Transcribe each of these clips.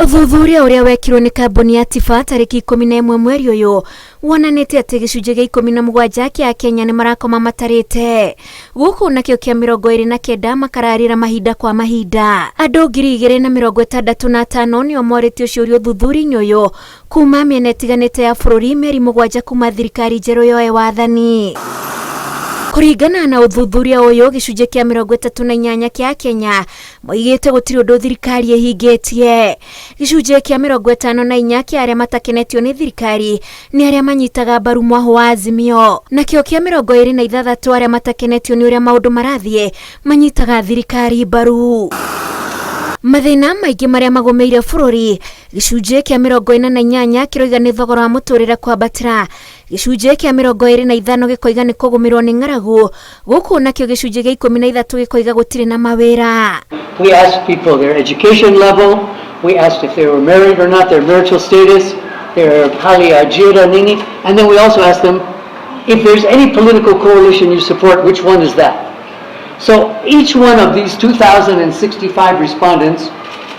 Ũthuthuria ũrĩa wekirwo nĩ kambuni ya Tifa tarĩki 11 mweri ũyũ wonanĩtie atĩ gĩcunjĩ gĩa 17 kĩa Akenya nĩ marakoma matarĩte, gũkũ nakĩo kĩa 29 makararĩra mahinda kwa mahinda. Andũ 2,065 nĩo morĩtio ciũria ũthuthuria-inĩ ũyũ kuma mĩena ĩtiganĩte ya bũrũri mĩeri 7 kuma thirikari njerũ yoe wathani. Kũringana na ũthuthuria ũyũ, gĩcunjĩ kĩa 38 kĩa Akenya moigĩte gũtirĩ ũndũ thirikari ĩhingĩtie. Gĩcunjĩ kĩa 54 kĩa arĩa matakenetio nĩ thirikari nĩ arĩa manyitaga mbaru mwahũ wa Azimio. Nakĩo kĩa 26 arĩa matakenetio nĩ ũrĩa maũndũ marathiĩ manyitaga thirikari mbaru. Mathĩna maingĩ marĩa magũmĩire bũrũri, gĩcunjĩ kĩa 48 kĩroiga nĩ thogora wa mũtũrĩre kwambatĩra, gĩcunjĩ kĩa 25 gĩkoiga nĩ kũgũmĩrwo nĩ ng'aragu, gũkũ nakĩo gĩcunjĩ gĩa 13 gĩkoiga gũtirĩ na mawĩra. We asked people their education level, we asked if they were married or not, their marital status, their hali ya ajira nini, and then we also asked them if there's any political coalition you support, which one is that? So each one of these 2,065 respondents,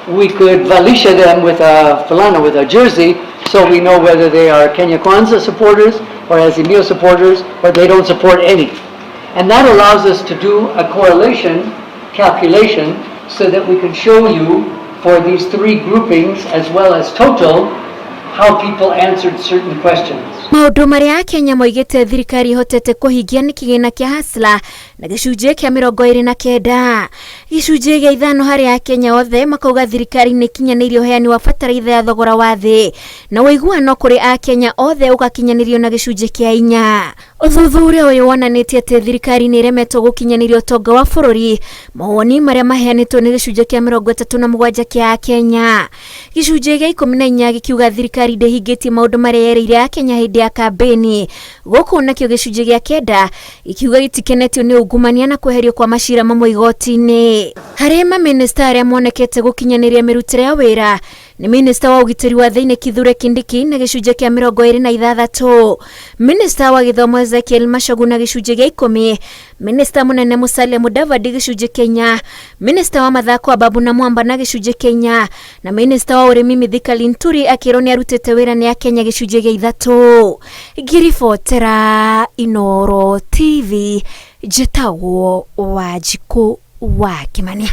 we could valisha them with a fulana, with a jersey, so we know whether they are Kenya Kwanza supporters or Azimio supporters, or they don't support any. And that allows us to do a correlation calculation so that we can show you for these three groupings as well as total how people answered certain questions. Maũndũ marĩa Akenya moigĩte thirikari ĩhotete kũhingia nĩ kĩgĩna kĩa Hustler na gĩcunjĩ kĩa 29. Gĩcunjĩ gĩa 5 harĩ Akenya othe makauga thirikari nĩ ĩkinyanĩirie ũheani wa bataraitha ya thogora wa thĩ na ũiguano kũrĩ Akenya othe ũgakinyanĩrio na gĩcunjĩ kĩa 4. Ũthuthuria ũyũ wonanĩtie atĩ thirikari nĩ ĩremetwo gũkinyanĩria ũtonga wa bũrũri, mawoni marĩa maheanĩtwo nĩ gĩcunjĩ kĩa 37 kĩa Akenya. Gĩcunjĩ gĩa 14 gĩkiuga thirikari ndĩhingĩtie maũndũ marĩa yerĩire Akenya hĩndĩ ya kambĩni, gũkũ nakĩo gĩcunjĩ gĩa 9 gĩkiuga gĩtikenetio nĩ ungumania na kweherio kwa macira mamwe igoti-inĩ. Harĩ mamĩnĩsta arĩa monekete gũkinyanĩria mĩrutĩre ya wĩra nĩ minista wa ũgitĩri wa thĩinĩ Kithure Kindiki na gĩcunjĩ kĩa 26, minista wa gĩthomo Ezekiel Machogu na gĩcunjĩ gĩa 10, minista mũnene Musalia Mudavadi gĩcunjĩ kĩa 4, minista wa mathako Ababu Namwamba na gĩcunjĩ kĩa 4, na minista wa ũrĩmi Mithika Linturi akĩrwo nĩ arutĩte wĩra nĩ Akenya gĩcunjĩ gĩa 3. Ngiribotera Inooro TV, njĩtagwo Wanjikũ wa Kĩmani.